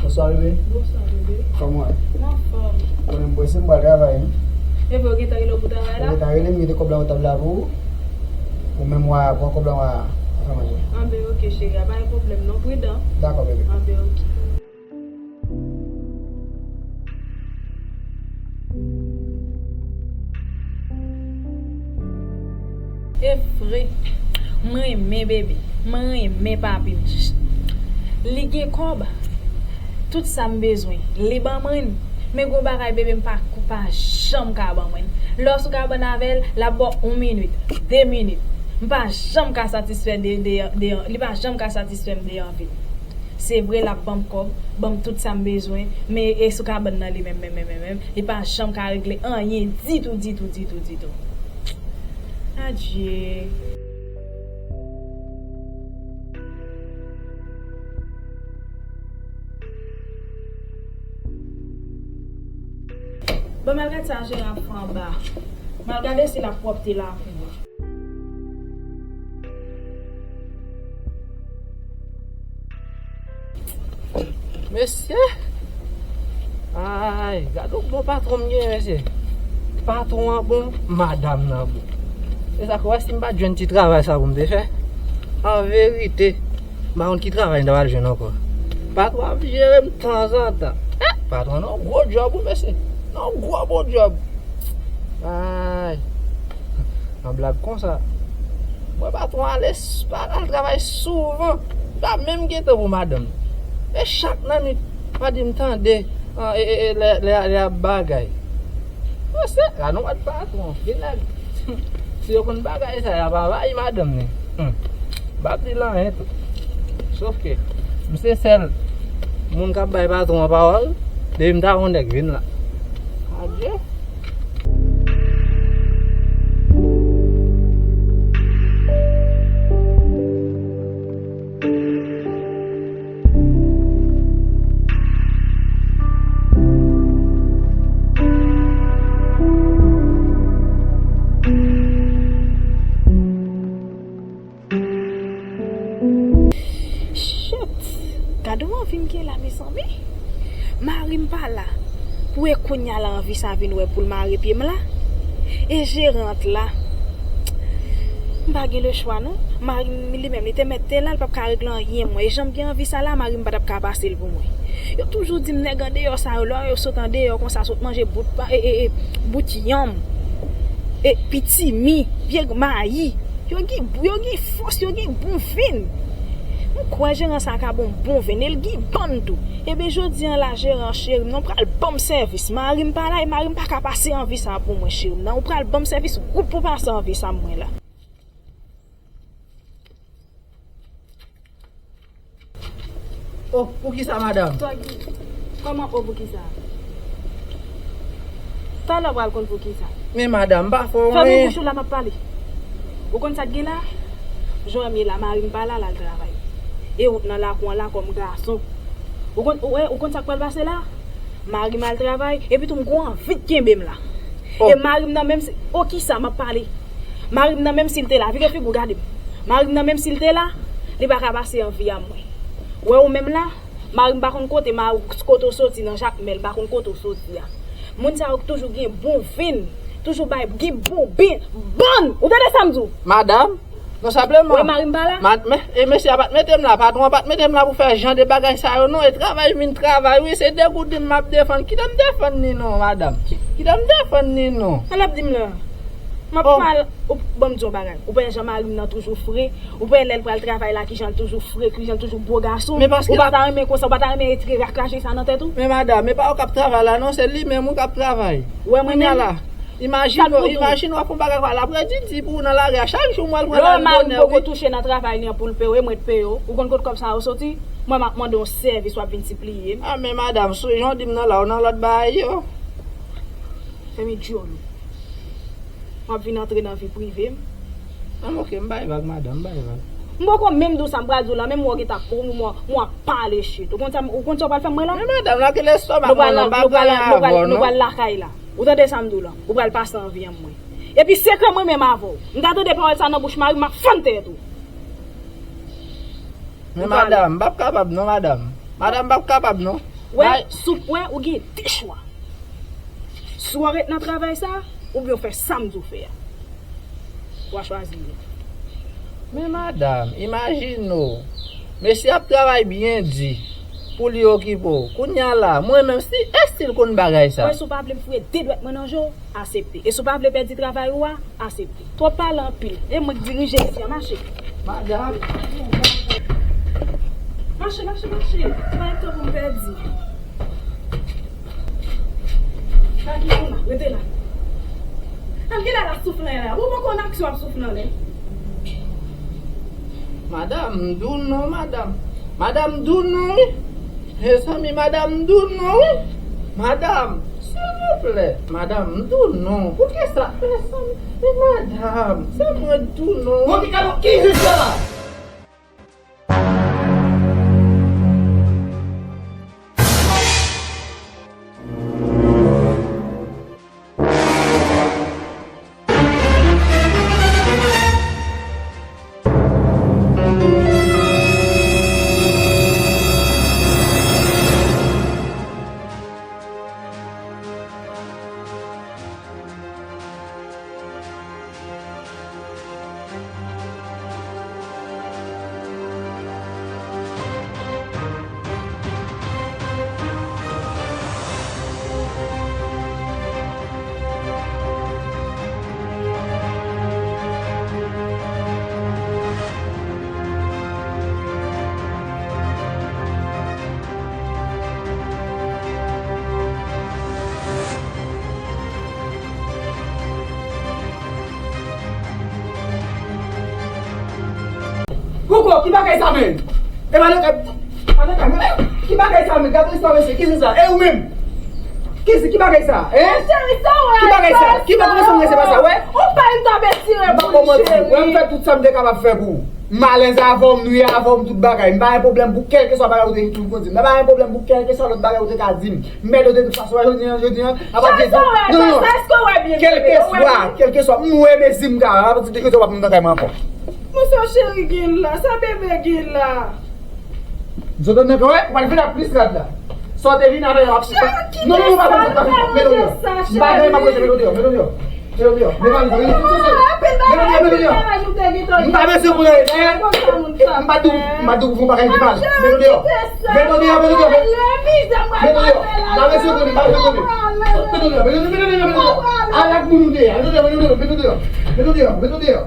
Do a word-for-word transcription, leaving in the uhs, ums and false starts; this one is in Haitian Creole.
Bonswa, bebe. Bonswa, bebe. Kòman w ye? M anfòm. Konnen m prese, m pral travay, wi. E vre, w gentan rele w pou travay la? Ou gentan rele m, mete kòb la nan tab la pou ou. Ou menm w a pran kòb la, w a fè manje. Anben, oke, cheri, a pa gen pwoblèm, non, pridan. Dakò, bebe. Anben, oke. E vre, mwen renmen bebe, mwen renmen papi m. Li gen kòb, tout sa m bezwen, li ban mwen. Men gon bagay bebe m pa, pa janm ka ban mwen. Lè w sou kabann avè l, l ap ba w yon minit, de minit. M pa janm ka satisfè de, de, de, li pa janm ka satisfè m de anvi l. Se vre, l ap ban m kòb, ban m tout sa m bezwen, men e sou kabann nan li menm, menm, menm, menm, menm, li pa janm ka regle anyen ditou, ditou, ditou, ditou. Adje. Bon, m al gad sa jeran ap fè anba. M al gade si l ap pwòpte lakou a. Mesye! Ay, gade yon bon patwon m genyen, mesye. Patwon an bon, madanm nan bon. Se sa k fè w wè si m pa t jwenn ti travay sa pou m te fè. An verite, m pa konn ki travay m ta pral jwenn ankò. Patwon ap jere m tanzantan. Eh, patwon nan yon gwo djòb wi, mesye. Nan yon gwo bon djòb. Ay. An blag konsa. Mwen patwon ale, al travay souvan. Li pa menm gen tan pou madanm. E chak nan nwit, pa di m tande, an, e, e, e, lè, lè, lè ap bagay. Mwen se, la nou wè patwon. Gen nèg, si yo konn bagay sa, y ap anvayi madanm ni. Hmm. M p ap di l anyen tou. Sof ke, m se sèl moun k ap bay patwon an pawòl, depi m ta wè yon nèg vin la. Adye. Shit! Gade yon anvi m gen la, mezanmi. Mari m pa la. Pou e kounye a la anvi sa vin wè pou l mare pye m la. E jerant la. M pa gen lechwa non. Mari m li menm, li te mèt te la, li p ap ka regle anyen mwen. E jan m gen anvi sa la, mari m pa t ap ka pase l pou mwen. Yo toujou di m nèg andeyò sa yo, lè yo sot andeyò konsa, sot manje bout pa, e, e, e, bout yanm, e, pitimi, vye mayi. Yo gen, yo gen fòs, yo gen bon venn. M kwè jeran sa ka bon bon venn, e l gen bann tou. Ebyen, jodi an la, jeran cheri m nan, ou pral ban m sèvis. Mari m pa la, e mari m pa ka pase anvi sa pou mwen, cheri m nan. Ou pral ban m sèvis, ou pou pase anvi sa mwen la. Oh, poukisa, madanm? Tògi, kòman oh poukisa? Talè w pral konn poukisa. Men madanm, m pa fè w anyen. Fèmen bouch ou la, m ap pale. Ou konn sa k gen la? Jan m ye la, mari m pa la, l al travay. E ou t nan lakou an la kòm gason. Ou konn, ou, ou konn sa k pral pase la? Mari m al travay, epi tou m gon anvi t kenbe m la. Oh. E mari m nan menm si, oh, kisa m ap pale? Mari m nan menm si l te la, vire figi w gade m. Mari m nan menm si l te la, li pa ka pase anvi a mwen. Wè ou menm la, mari m pa konn kote, ma, kote w soti nan Jakmèl, pa konn kote w soti a. Moun sa yo toujou gen bon venn, toujou bay, gen bon ben, bann! Ou tande sa m di w? Madanm, non, senpleman. Wè mari m pa la? Ma-, men, e mesye a pa t mete m la, patwon an pa t mete m la pou fè jan de bagay sa yo, non. E travay vin travay, wi, se degouden m ap defann. Kite m defann ni non, madanm. Kite m defann ni non. Sa l ap di m la? M ap pale, ou, ban m di yon bagay. Ou pa wè jan mari m nan toujou fre? Ou pa wè lè l pral travay la, kijan l toujou fre, kijan l toujou gwo gason? Ou pa ta renmen konsa, ou pa ta renmen retire rakraje sa nan tèt ou? Men madanm, e pa ou k ap travay la, non, se li menm wi k ap travay. Ou wè mwen menm? Imajine w, imajine w ap fè yon bagay konsa, l ap redi di pou ou nan lari a, chak jou mwen al pran lari bonè, wi. Lè mari m poko touche nan travay li an pou l peye w, e mwen t peye w. Ou konn kot kòb sa yo soti? Mwen m ap mande yon sèvis, w ap vin sipliye m. A, men madanm, sou jan w di m nan la, ou nan lòt bagay yo. Fèmen djòl ou. W ap vin antre nan vi prive m. An, oke, m bay vag, madanm, m bay vag. M poko menm di w sa m pral di w la, menm w gentan pou mwen, mwen ap pale shit. Ou konn sa, ou konn sa w pral fè mwen la? Men madanm, lage lestomak mwen non, m pa pale avè w non. Nou pral lakay la. Ou tande sa m di w la? Ou pral pase anvi an mwen. Epi sekrè mwen menm avè w. M ta tande pawòl sa nan bouch mari m, m ap fann tèt ou. Men madanm, m p ap kapab non, madanm. Madanm, m p ap kapab non. Wè, si w wè, ou gen de chwa. Swa w ret nan travay sa, oubyen w fè sa m di w fè a. W a chwazi youn. Men madanm, imajine w, mesye ap travay byen di pou li okipe w. Kounye a la, mwen menm, si, èske l konn bagay sa? Wè, si w pa vle m foure de dwèt mwen nan je w, aksepte. E si w pa vle pèdi travay ou a, aksepte. Twòp pale anpil. E mwen k dirije isi a, mache. Madanm. Mache, mache, mache. Pa gen tan pou m pèdi. Pa gen tan la, rete la. An gen la l ap soufle la. Ou poko nan aksyon ap soufle anlè. Madanm, m di w non, madanm. Madanm, m di w non, wi. Mezanmi, madanm, m di w non, wi. Madanm, silvouplè. Madanm, m di w non. Poukisa? Mezanmi, men madanm, se mwen k di w non. Bon, ki kado ki jis la la? Koko, ki bagay sa menm? E pa nan kay, pa nan kay mwen. Ki bagay sa menm? Gade istwa mesye, ki se sa? E ou menm? Ki se, ki bagay sa? Hein? Cheri, sa w wè? Ki bagay sa? Ki bagay sa? Ou pa yon tap etire pou li, cheri. Wè, m fè tout sa m te kapab fè pou ou. M alèz avè w, m nwi avè w, m tout bagay. M pa gen pwoblèm pou kèlkeswa bagay ou te, ou te di m. M pa gen pwoblèm pou kèlkeswa lòt bagay ou te ka di m. Mèt ou de tout fason, jodi an, jodi an, apa gen non, non, non. Kèlkeswa, kèlkeswa, m wè mezi m ka, apa di kèlkeswa w ap nan kay mwen ankò. Monchè, cheri gen la, sa bebe gen la. Zòt nan kay, ou pral vin ak plis rad la. Sa w te vin avè yo ap. Non, non, non, pa, pa, pa, pa, mete w deyò. M pa gen, m ap rete, mete w deyò, mete w deyò. Mete w deyò. Mete w deyò, mete w deyò. M pa bezwen pou anyen, hein. M pa di w, m pa di w pou fè yon bagay ki mal. Mete w deyò. Mete w deyò, mete w deyò. Mete w deyò. M pa bezwen pou li, m pa bezwen pou li. Mete w deyò, mete w deyò, mete w deyò. Al ak moun ou te ye a. Mete w deyò, mete w deyò, mete w deyò. Mete w deyò, mete w deyò.